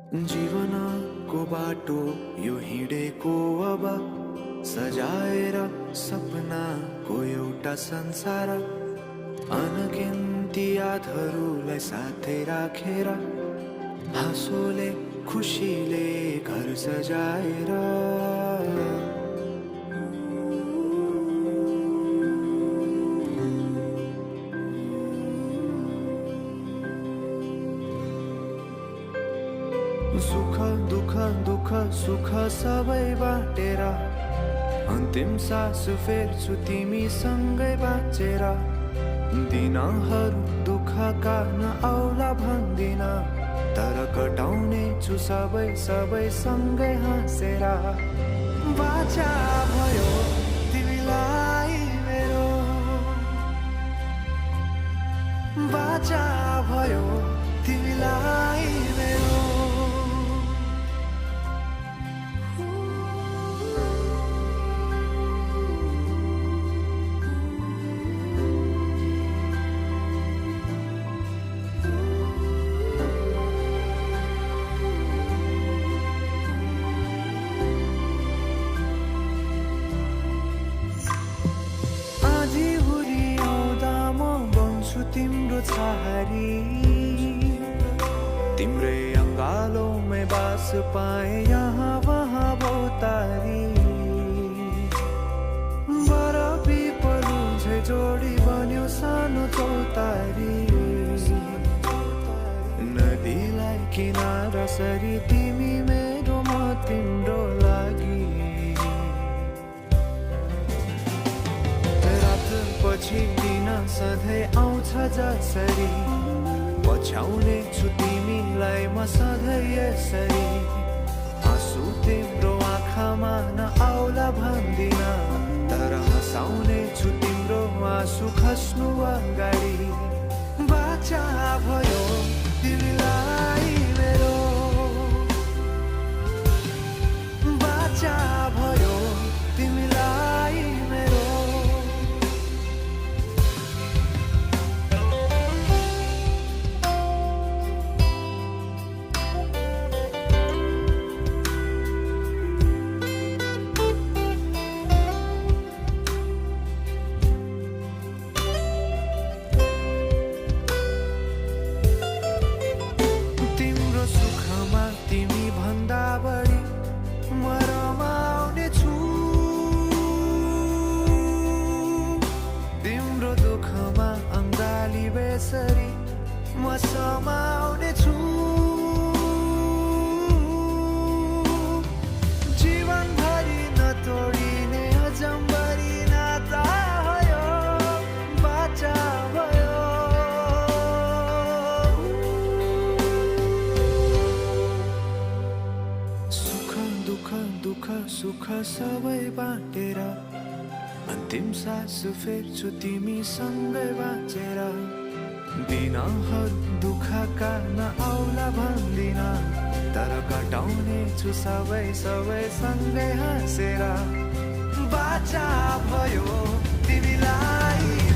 जीवनको बाटो यो हिँडेको अब सजाएर सपनाको एउटा संसार अनगिन्ती यादहरूलाई साथै राखेर हाँसोले खुसीले घर सजाएर सुख दुःख दुःख सुख सबै बाटेर अन्तिम सास फेर्छु तिमीसँगै बाँचेर दिनहरू दुःखका नआउला भन्दिन तर कटाउने छु सबै सबै सँगै हाँसेर बाचा भयो तिमीलाई मेरो बाचा भयो तिमीलाई मेरो तिम्रो छहारी तिम्रै अङ्गालोमै बास पाए यहाँ वहाँ भौतारी बरफी पलु झै जोडी बन्यो सानो चौतारी नदीलाई किनारा सरी तिमी मेरो म तिम्रो लागि पछि दिन सधैँ आउँछ जसरी पछ्याउने छु तिमीलाई म सधैँ यसरी आँसु तिम्रो आँखामा नआउला भन्दिन तर हँसाउने छु तिम्रो आँसु खस्नु अगाडि बाचा भयो तिमीलाई मेरो बाचा भयो तिमीलाई मेरो बेसरी म समाउने छु जीवनभरि नतोडिने अजम्बरी नाता भयो बाचा भयो सुख दुःख दुःख सुख सबै बाटेर अन्तिम सास फेर्छु तिमीसँगै बाँचेर दिनहरू दुःखका नआउला भन्दिन तर कटाउने छु सबै सबै सँगै हाँसेर बाचा भयो तिमीलाई